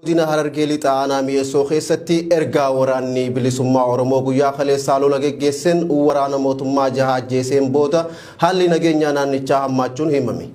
Godina Harargee Lixaa Aanaa Mi'eessoo keessatti ergaa waraanni bilisummaa Oromoo guyyaa kaleessaa lola geggeesseen waraana mootummaa jaha ajjeeseen booda haalli nageenyaa naannichaa hammaachuun himame.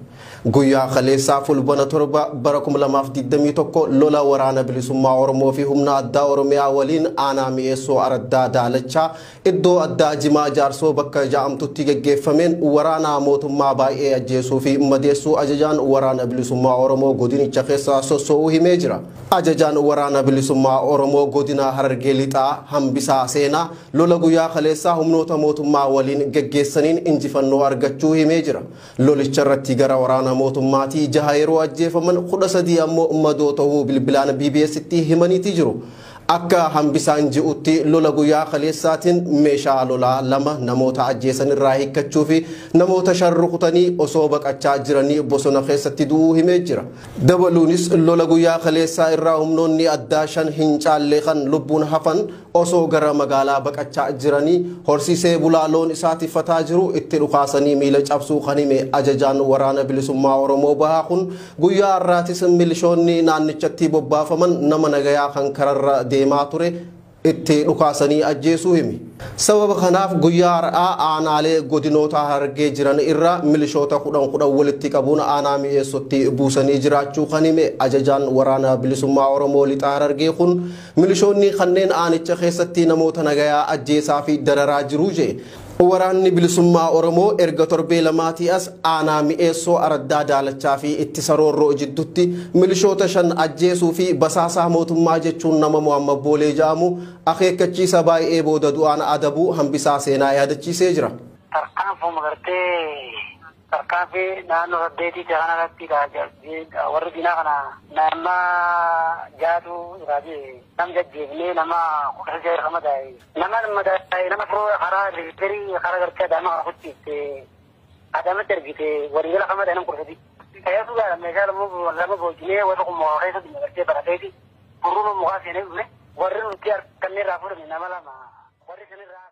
Guyyaa kaleessaa Fulbana 7 bara 2021 lola waraana bilisummaa Oromoo fi humna addaa Oromiyaa waliin Aanaa Mi'eessoo Araddaa Daalachaa iddoo addaa Jimaa Jaarsoo bakka ja'amtutti geggeeffameen waraana mootummaa baay'ee ajjeesuu fi madeessuu ajajaan waraana bilisummaa Oromoo godinicha keessa sossoo'uu himee jira. Ajajaan waraana bilisummaa Oromoo godina Harargee Lixaa Hambisaa Seenaa lola guyyaa kaleessaa humnoota mootummaa waliin geggeessaniin injifannoo argachuu himee jira. Lolicha irratti gara waraana mootummaatii jaha yeroo ajjeefaman 13 ammoo madoo ta'uu bilbilaan BBS'tti himaniiti jiru. Akka Hambisaan ji'utti lola guyyaa kaleessaatiin meeshaa lolaa 2 namoota ajjeesan irraa hiikkachuu fi namoota 5 rukutanii osoo baqachaa jiranii bosona keessatti du'uu himee jira. Dabaluunis lola guyyaa kaleessaa irraa humnoonni addaa 5 hin caalle kan lubbuun hafan osoo gara magaalaa baqachaa jiranii horsiisee bulaa loon isaa tiffataa jiru itti dhukaasanii miila cabsuu kan hime ajajaan waraana bilisummaa Oromoo bahaa kun guyyaa har'aatis milishoonni naannichatti bobbaafaman nama nagayaa kan kararra deemaa ture itti dhukaasanii ajjeesuu himi. Sababa kanaaf guyyaa har'aa aanaalee godinoota Harargee jiran irraa milishoota 10 10 walitti qabuun aanaa Mi'eessootti buusanii jiraachuu kan hime ajajaan waraana bilisummaa Oromoo Lixaa Harargee kun milishoonni kanneen aanicha keessatti namoota nagayaa ajjeesaa fi dararaa jiru jee. Waraanni bilisummaa Oromoo erga torbee lamaatii as aanaa Mi'eessoo Araddaa Daalachaa fi ittisa Roorroo jidduutti milishoota 5 ajjeesuu fi basaasaa mootummaa jechuun nama Muhammad Boolee jedhamu akeekkachiisa baay'ee booda du'aan adabuu Hambisaa Seenaa yaadachiisee jira. Tarkaanfuma gartee tarkaanfii naannoo saddeetii jahan irratti warri diinaa kana nama jaatu irraa nam jajjeefnee nama 16 irra madaa'e. Nama madaa'e nama biroo karaa riiferii karaa gartee Adaamaa kana kuchiifte Adaamatti ergite waliigala kan madaa'e nama 13. Tajaajila gaara meeshaa lama boojinee warri kun mukaa keessatti gartee barateeti furruuma mukaa seenee dhufe warri nuti harkannee irraa fudhanne nama 2 warri sanirraa.